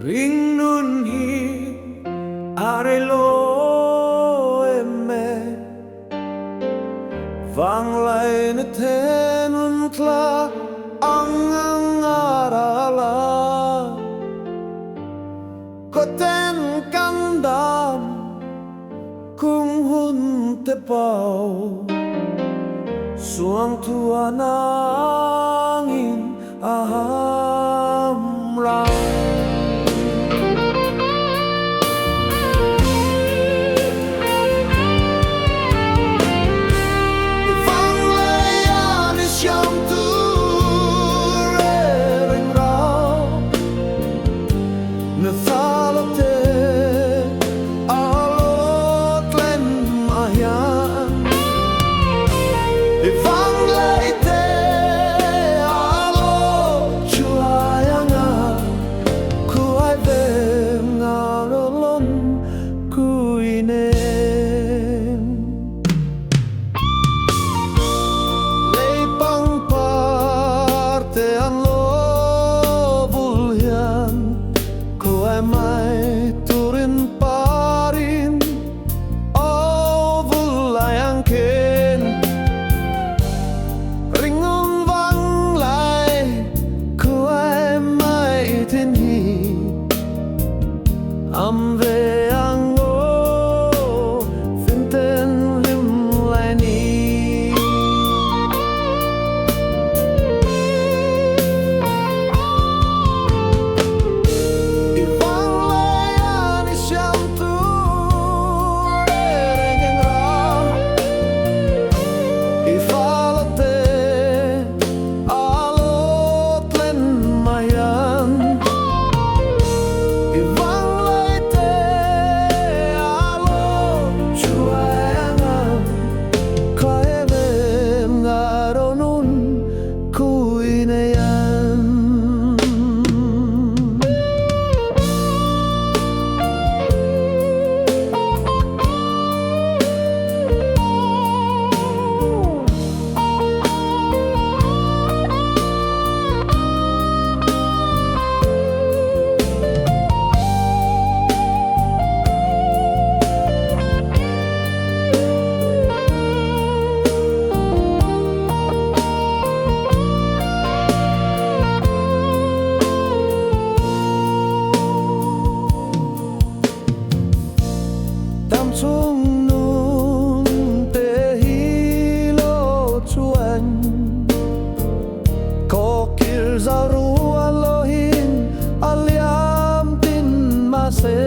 Ring nun hi a rei lo em e. Vanglaina te nun tla ang ang a ral a. Kawten kan dam kung hun te pau. Suangthua nangin a ham rang. I vanglaia ni siam tur e reng rau. Na thalo te a lo tlem a hian. I vanglai te a lo chuai anga khuai ve nga rawlon kui nen. Lei pangpar te an lo vul hian khuai mai turin parin aw vul lai ang khen. Ringawn vanglai khuai mai thin hi am ve ang aw finten hlim lai ni. I vanglai a ni siam tur e reng eng ra. I fala te a lo tlen mai hian. I vanglai te a lo chuai anga khae ve nga ro nun kui nei an. Dam chung nun te hi lo chuan Kokir za rual lohin a liam tin mahse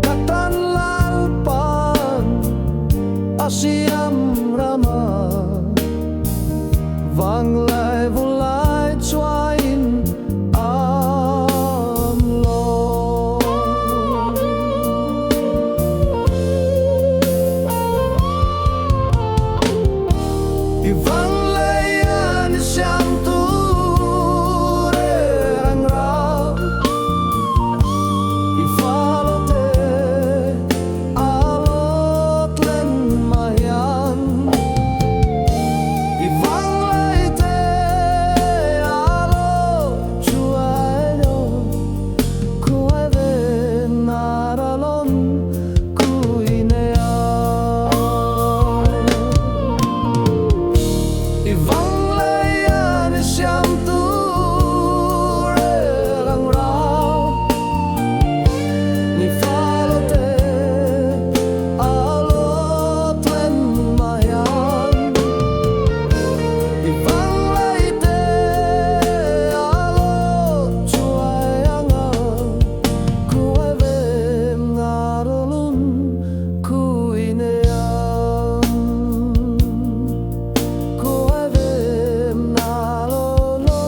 Ka tan lalpan a siam rama Vanglai vulai chuain am lo. I vanglai a ni siam tur e rang rau. I falo te a lo tlen mai hian. I vanglai te a lo chuai lo khuai ve na ra lon kui nei a. I vanglai a ni siam tur e rang rau. Ni falo te a lo tlen mai hian. I vanglai te a lo chuai anga khuai ve nga ro lun kui nei an. Khuai ve na lo lo.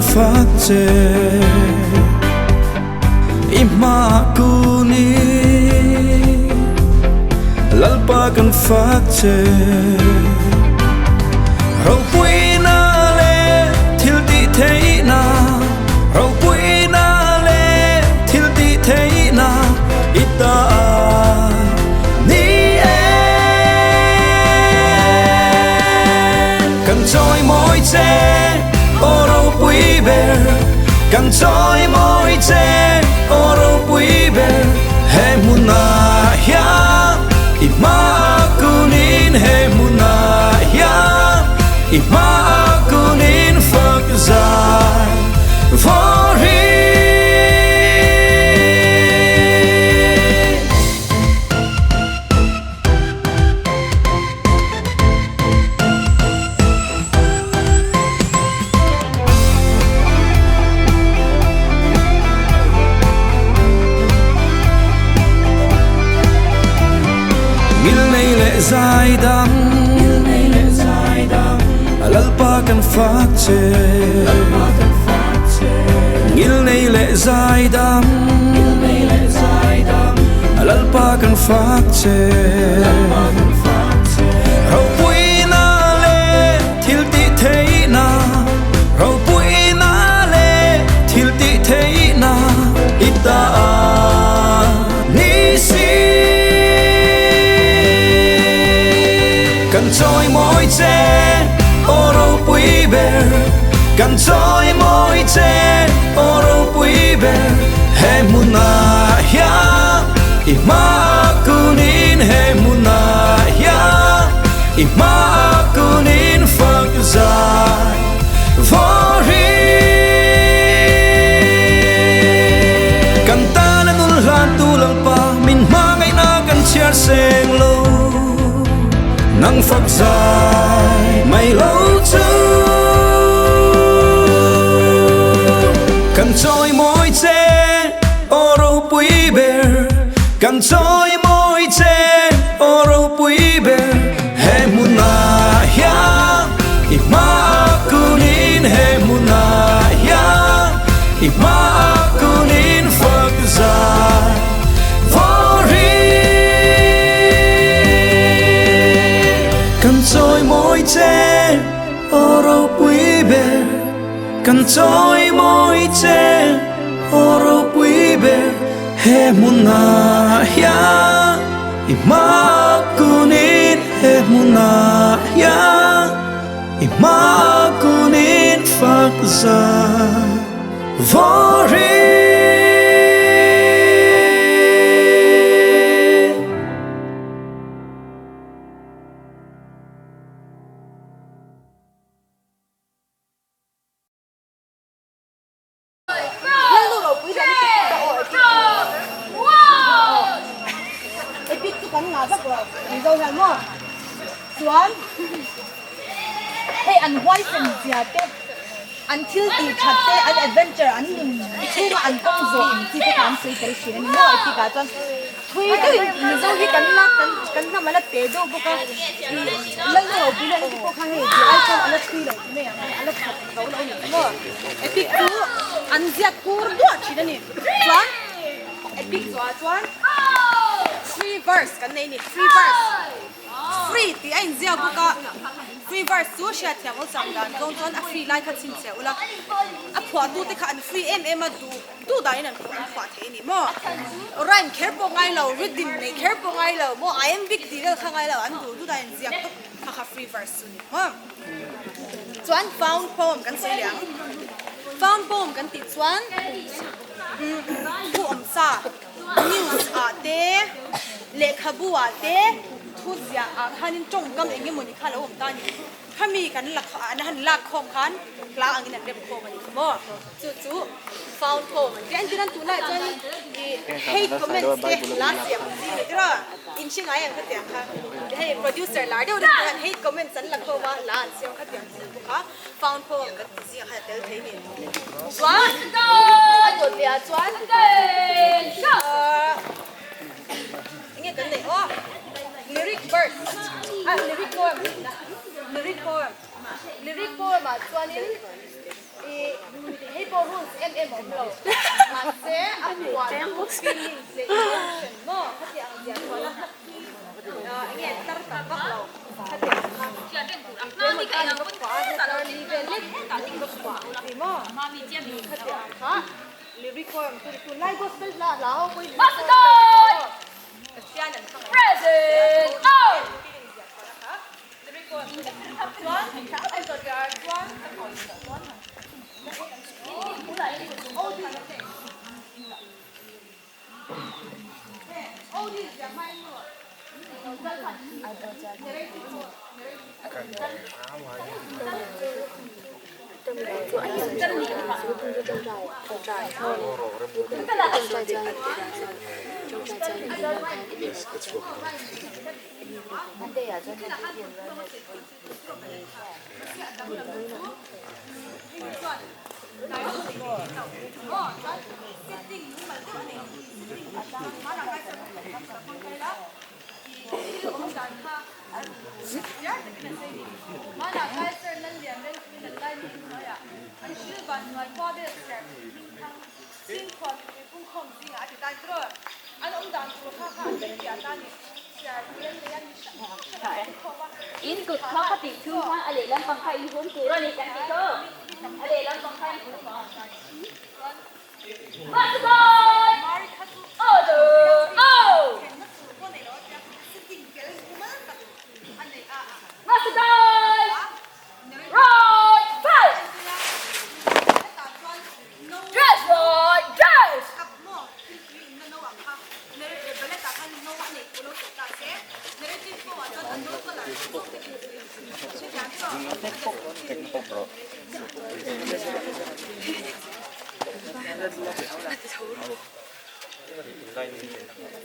fak che I hma kuni Lalpa kan fak che Ropuina leh thil tih theihna Ropuina leh thil tih theihna I ta ni e Kan chawimawi che aw ropui ber Kan chawimawi che aw ropui ber He hmunah hian i hma kunin He hmunah hian i hma kunin fak zai vawr hi. Ngilnei leh zaidam Lalpa kan fak che Ngilnei leh zaidam Lalpa kan fak che Ropuina leh thil tih theihna Ropuina leh thil tih theihna I ta ni si Kan chawimawi che aw ropui ber Kan chawimawi che aw ropui ber He hmunah hian i hma kunin He hmunah hian i hma kunin fak zai vawr hi. Kan tana nun hlantu Lalpa min hmangaihna kan chhiar seng lo Nang fak zai mai lo chu Kan chawimawi che aw ropui ber Kan chawimawi che aw ropui ber He hmunah hian i hma kunin He hmunah hian i hma kunin fak zai vawr hi. Kan chawimawi che aw ropui ber Kan chawimawi che aw ropui ber He hmunah hian i hma kunin He hmunah hian i hma kunin fak zai vawr hi. Lalnu ropui hlawm i ti aw epic epic chu kan ngah vak lo mizo hian maw chuan hei an huaisen zia te an thil tih that te an adventure an nun chhunga an kawng zawh ang chi te kha an sawi tel thin a ni maw epic ah chuan thui deuhin mizo hi kan la kan kan hnam a la te deuh bawk a lalnu ropui hlawm i ti pawh kha hei tih ai chuan a la thui lo ti mai ang a la that zo lo a ni maw. Epic chu an ziak kur duah thin a ni. Chuan epic zawhah chuan free verse kan nei a ni. Free verse, free tih a inziak bawk a, free verse chu hriatthiam awlsam dan zawng chuan a free lai kha chhinchhiah ula, a phuahtute kha an free em em a, duh duh danin an phuah thei a ni maw. Rhyme kher pawh ngai lo, rhythm nei kher pawh ngai lo maw, iambic tih vel kha ngai lo, an duh duh danin an ziak tawp kha kha free verse chu a ni maw. Chuan found poem kan sawi leh ang. Found poem kan tih chuan thu awm sa news ah te lehkhabu ah te thu ziah ah khanin tawngkam eng emawni kha a lo awm ta a ni. Khami kan la an han lak khawm khan hla angin an rem khawm a ni kha maw. Chu chu found poem an ti a. Entirnan tunlaiah chuan ih hate comments te hla siam ang chi a ni tir a. In hre ngai ang khatiang kha. Hei producer lar deuh deuh te hian hate comments an la khawm a, hla an siam khatiang chi bawk a, found poem kan ti zingah khan a tel thei ni. Chuan a dawt leh ah chuan ahh enge kan neih aw lyric verse ah lyric poem lyric poem lyric poem ah chuanin ih. Hei pawh rules em em a awm lo. Mahse a phuah feelings leh emotion maw khati ang ziah chuan a hla khi enge tar tam vak lo khati ang kha emaw tan ka phuah a tar li vel lek ka phuah ti maw khati ang kha lyric pawh awm chu tunlai gospel hla hla ho pawhin lyric pawh awm chu Pathian an hmangaih feelings ziah chuan a kha In kut kha ka tih chhung chuan a lehlam pang kha in hum tur a ni kan ti tawh. A lehlam pang kha in hum tur a ni.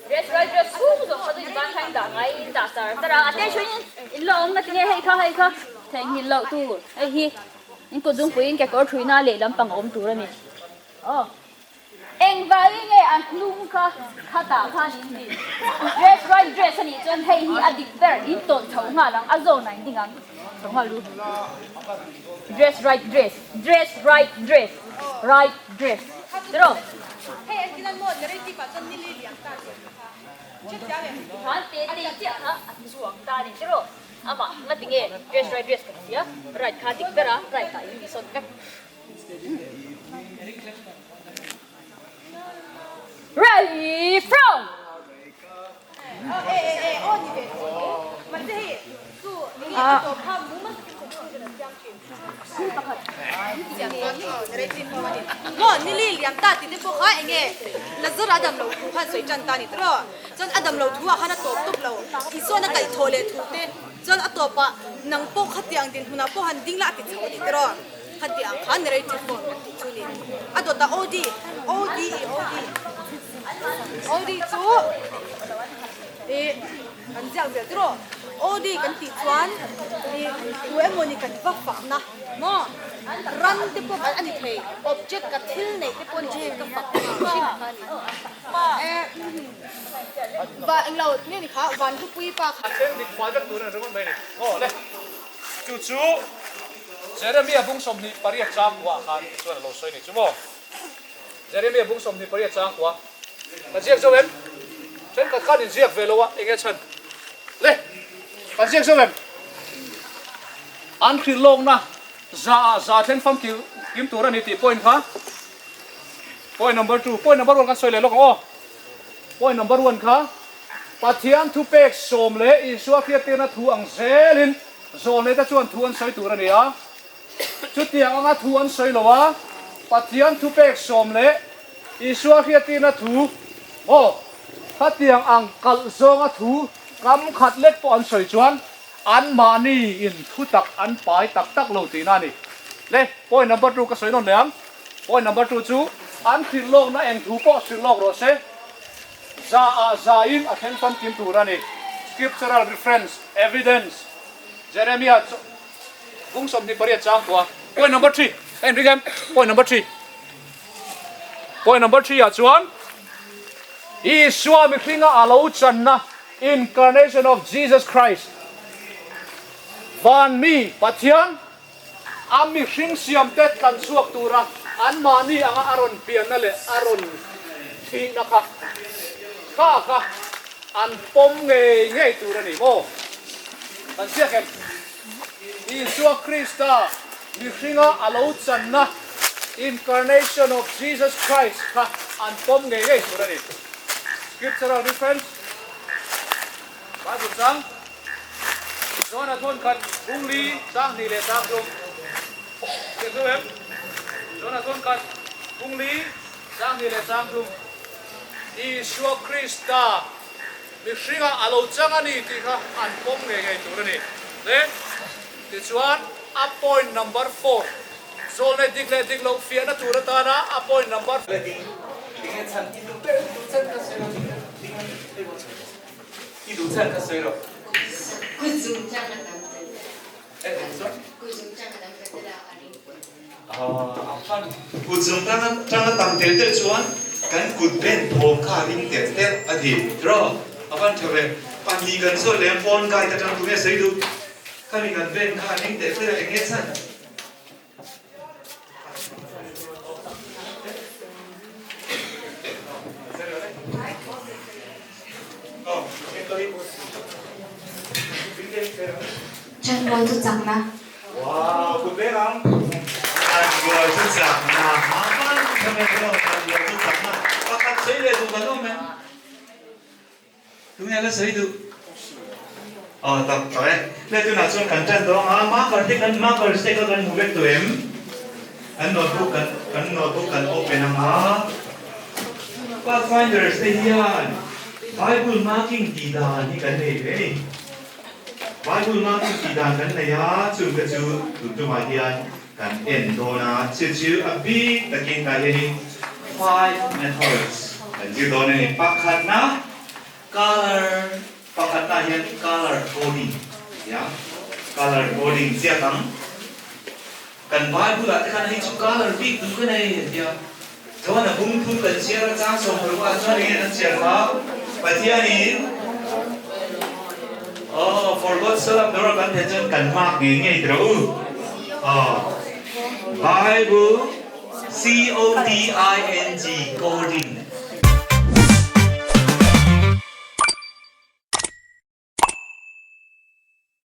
Dress right dress chhung zawng kha chu in ban kha in dah ngai in dah char char a attention in la awm ngatinge hei kha hei kha theihnghilh loh tur hei hi in kut zungpuiin kekawr thuina lehlam pang a awm tur a ni aw. Engvangin nge a hnung kha khatah khan in din? Dress right dress a nih chuan hei hi a dik ber, in tawlh chho nghal ang, a zawn ah in ding ang, chho nghal lu. Dress right dress, dress right dress, right dress. Tiraw? Khan te te chiah kha a chuang ta a ni tiraw? Amah ngatinge dress right dress kan tia, right kha dik ber a, right ah in insawn vek. Ready from! Khati ang khan narrative form kan tih chu ni. A dawtah OD, OD i OD. OD chu i kan ziak zel tiraw. OD kan tih chuan i tu emaw ni kan va fakna maw ran te pawh kan a ni thei object ka thil neih te pawh ni thei ka fak thin kha a ni. Eh va englo nge ni kha Vanhlupuii pa kha. A then dik fai vek tur a ni ringawt mai a ni. Aw le chu chu. Jeremia bung 28 chang kuah khan chuan a lo sawi ni chu maw? Jeremia bung 28 chang kuah kan ziak zo em? Thenkhat khan in ziak ve lo a, enge chhan? Le, kan ziak zo em? An hrilh lawkna za ah za thleng famkim kim tur a ni tih point kha point number 2, point number 1 kan sawi leh lawk ang aw. Point number 1 kha Pathian thupek sawm leh Isua hriattirna thu ang zelin Zawlneite chuan thu an sawi tur a ni a, chutiang anga thu an sawi lo a, Pathian thupek sawm leh Isua hriattirna thu maw khatiang ang kalh zawnga thu kam khat lek pawh an sawi chuan anmahni in thu tak an pai tak tak lo tihna a ni. Le, point number 2 ka sawi nawn leh ang. Point number 2 chu an hrilh lawkna eng thu pawh hrilh lawk rawh se. Za ah za in a thleng famkim tur a ni. Scriptural reference, evidence, Jeremiah bung 28 chang kua. Point number 3, ka inring em? Point number 3. Point number 3 ah chuan Isua mihringa a lo channa, incarnation of Jesus Christ, van mi Pathian. A mihring siamte tlan chhuak tura anmahni anga a rawn pianna leh a rawn thihna kha kha kha an pawm ngei ngei tur a ni maw? Kan ziak em? Isua Krista mihringa a lo channa, incarnation of Jesus Christ, kha an pawm ngei ngei tur a ni. Scriptural reference, Bible chang, John-a thawn khat bung li chang hnih leh chang thum. Ziak zo em? John-a thawn khat bung li chang hnih leh chang thum. Isua Krista mihringa a lo chang a ni tih kha an pawm ngei ngei tur a ni. Then, tichuan a point number four, zawlnei dik leh dik loh fiahna tur atana a point number. I duh chhan ka sawi rawh. Kut zung chang a tam tel tel a. Kut zung chang a tam tel tel a a ring pawh. Kut zung tang a tam tel tel chuan kan kut ben thawm kha a ring tel tel a ti rawh. A van tha ve. Pahnih kan zawt leh phone guide atang tunge sawi duh. Khami kan ben kha a ring tel tel a eng nge chhan. Chanrual chu chakna. Chanrual chu chakna. Pakhat sawi leh duh kan awm em? Tunge la sawi duh? Aw tak tak e. Le tunah chuan kan tan tawh ang a, marker te kan markers te kha kan hmu vek tawh em? Kan notebook kan kan notebook kan open ang a, Pathfinders te hian Bible marking tih dan hi kan nei ve a ni. Bible marking tih dan kan nei a, chung te chu tun tumah hian kan en dawn a, chu chu a bik takin tah hianin five methods kan zir dawn a ni. Pakhatna colour pakhatna hian colour coding a nia, colour coding chiak ang. Kan Bible ah te khan hei chu colour bik duh ka nei a tia, chuan a bung thum kan chhiar a chang 16 ah chuan enge kan chhiar kha Pathianin Aw for God so loved the world kan thei chuan kan mark ngei ngei tiro u aw Bible C O D I N G coding.